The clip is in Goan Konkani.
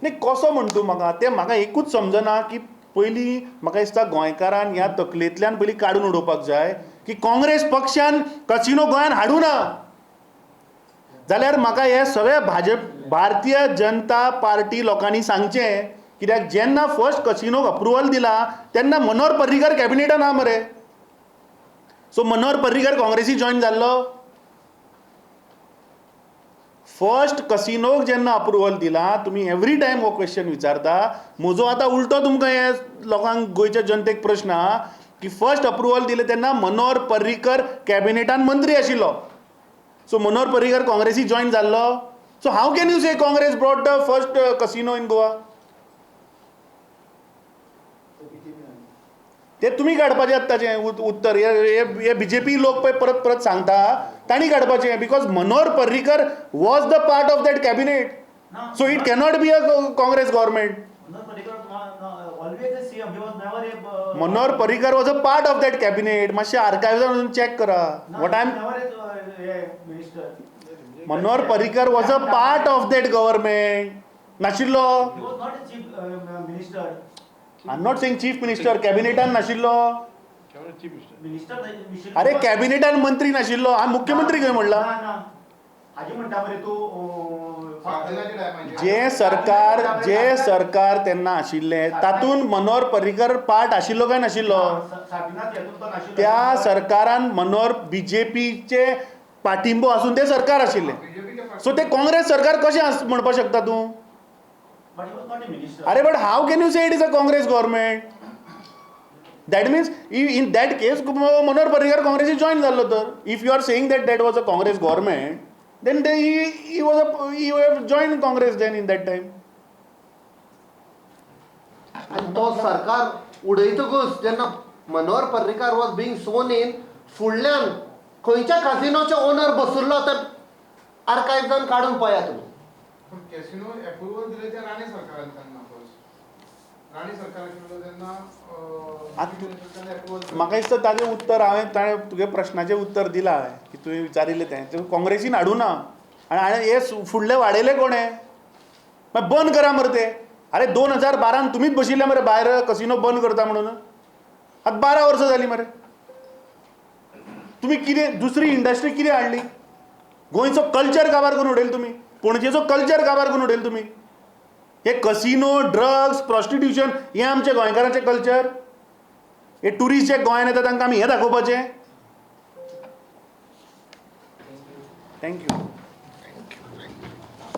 न्ही कसो म्हण तूं म्हाका तें म्हाका एकूच समजना की पयलीं म्हाका दिसता गोंयकारान ह्या तकलेंतल्यान पयलीं काडून उडोवपाक जाय की काँग्रेस पक्षान कसिनो गोंयान हाडूं ना जाल्यार म्हाका हे सगळे भाजप भारतीय जनता पार्टी लोकांनी सांगचें कित्याक जेन्ना फर्स्ट कसिनोक अप्रुवल दिला तेन्ना मनोहर पर्रीकर कॅबिनेटान आहा मरे. सो मनोहर पर्रीकर काँग्रेसी जॉयन जाल्लो. फर्स्ट कसिनोक जेन्ना अप्रुवल दिला तुमी एवरी टायम हो क्वेश्चन विचारता. म्हजो आतां उल्टो तुमकां हे लोकांक गोंयच्या जनतेक प्रश्न आहा की फर्स्ट अप्रुवल दिलें तेन्ना मनोहर पर्रीकर कॅबिनेटान मंत्री आशिल्लो. सो मनोहर पर्रीकर काँग्रेसी जॉयन जाल्लो. So how can you say Congress brought the first casino in Goa? ते तुमी काडपाचें आतांचें उत्तर. हे बीजेपी लोक पळय परत परत सांगता तांणी काडपाचें because Manohar Parrikar was the part of that cabinet. So it cannot be a Congress government. Manohar Parrikar was a part of that cabinet. मातशें आर्कायव्सान वचून चॅक करा. What I am Manohar Parrikar was a part of that government नाशिल्लो. I am not saying chief minister, कॅबिनेटान नाशिल्लो. अरे कॅबिनेटान मंत्री नाशिल्लो, हांवें मुख्यमंत्री खंय म्हणला? जे सरकार तेन्ना आशिल्लें तातूंत मनोहर पर्रीकर पार्ट आशिल्लो काय नाशिल्लो? त्या सरकारान मनोहर बीजेपीचे पाठिंबो आसून ते सरकार आशिल्लें. सो ते काँग्रेस सरकार कशें म्हणपाक शकता तूं? अरे but how can you say it is a Congress government? That means in that case Manohar Parrikar काँग्रेसी join जाल्लो. तर if you are saying that that was a Congress government then he have joined Congress then in that time. आनी तो सरकार उडयतकूच जेन्ना Manohar Parrikar was being sworn in, फुडल्यान खंयच्या कासिनोचे ओनर बसुल्लो तर आर्कायव्सान काडून पळया तुमी. कॅसिनो अप्रुवल दिले ते राणे सरकारान तेन्ना फर्स्ट राणे सरकार आशिल्लो तेन्ना म्हाका दिसता ताजें उत्तर हांवें ताणें तुगे प्रश्नाचें उत्तर दिलां हांवें की तुवें विचारिल्लें तें काँग्रेसीन हाडूं ना आनी हाणें हे फुडलें वाडयलें कोणें? मागीर बंद करा मरे ते. अरे 2012 तुमीच बशिल्ले मरे भायर कसिनो बंद करता म्हणून. आतां 12 वर्सां जालीं मरे. तुमी कितें दुसरी इंडस्ट्री कितें हाडली? गोंयचो कल्चर काबार करून उडयलो तुमी, पणजेचो कल्चर काबार करून उडयलो तुमी. हे कसिनो, ड्रग्स, प्रॉस्टिट्युशन हें आमच्या गोंयकारांचें कल्चर. हे ट्युरिस्ट जे गोंयान येता तांकां आमी हें दाखोवपाचें? Thank you.